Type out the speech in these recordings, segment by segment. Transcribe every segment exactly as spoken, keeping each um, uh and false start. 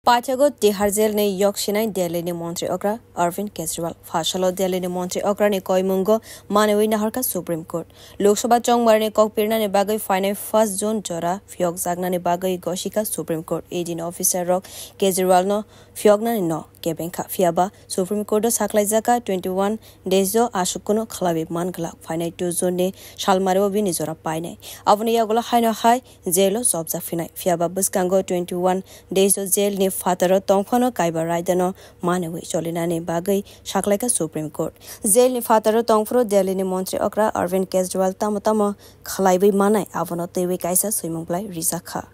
Paithago Tihar jail ni yok sinai Delhi ni montri okra Arvind Kejriwal. Phasalo Delhi ni montri okra ni koimungo manwi naharkha Supreme Court. Lok Sabha chongmari ni kok pirnani bagwi phainai first June jora phiyokjaknani bagwi gosikha Supreme Court. E D ni officer rok Kejriwal no phiyoknani no kebengkha. Phiyaba Supreme Court o saklaijaka twenty one days o aswk kunu khlaiwi man glak. Phainai two June ni salmari o bini jora painai. Aboni yagulo haino hai jail o chopjak phinai. Phiyaba bwskango twenty one days o jail ni phataro tongphano kaiba raidano manwi cholinani bagwi saklaikha Supreme Court. Jail ni phataro tongphuru Delhi ni montri okra Arvind Kejriwal tamo tamo khlaiwi manai abono twiwi kaisa swimung blai rijakha.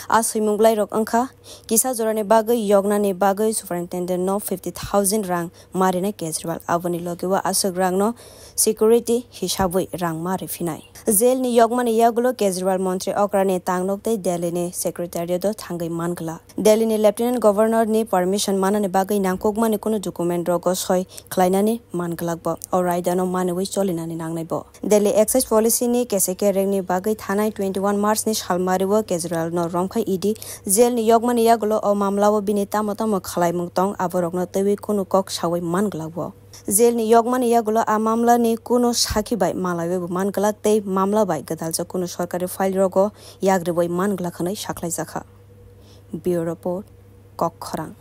A swimung blai rok wngkha kisa jorani bagwi yoknani bagwi superintendent no fifty thousand rang marinai Kejriwal. Aboni logi o aswk rang no security hisabwi rang ma riphinai. Jail ni yokmani yagulo Kejriwal montri okra ni tangnok tei Delhi ni secretariat o thangwi man glak. Delhi ni Lieutenant Governor ni permission manani bagwi nangkukmani kunu document rogo soi khlainani man glak bo. O raidano manwi cholinani nangnai bo. Delhi excise policy ni K C K rengni bagwi thanai twenty one March ni salmari o Kejriwal no romkha E D. Jail ni yokmani yagulo o mamla o bini tamo tamo khlaimung tong aborokno twiwi kunu kok sawi man glak bo. Jail ni yokmani yagulo a mamla ni kunu sakhi bai malaiwi bo man glak tei mamla bai gwdaljak kunu sorkari file rogo yagriwi man glak hwnwi saklaijakha. Bureau Report, Kokkhorang.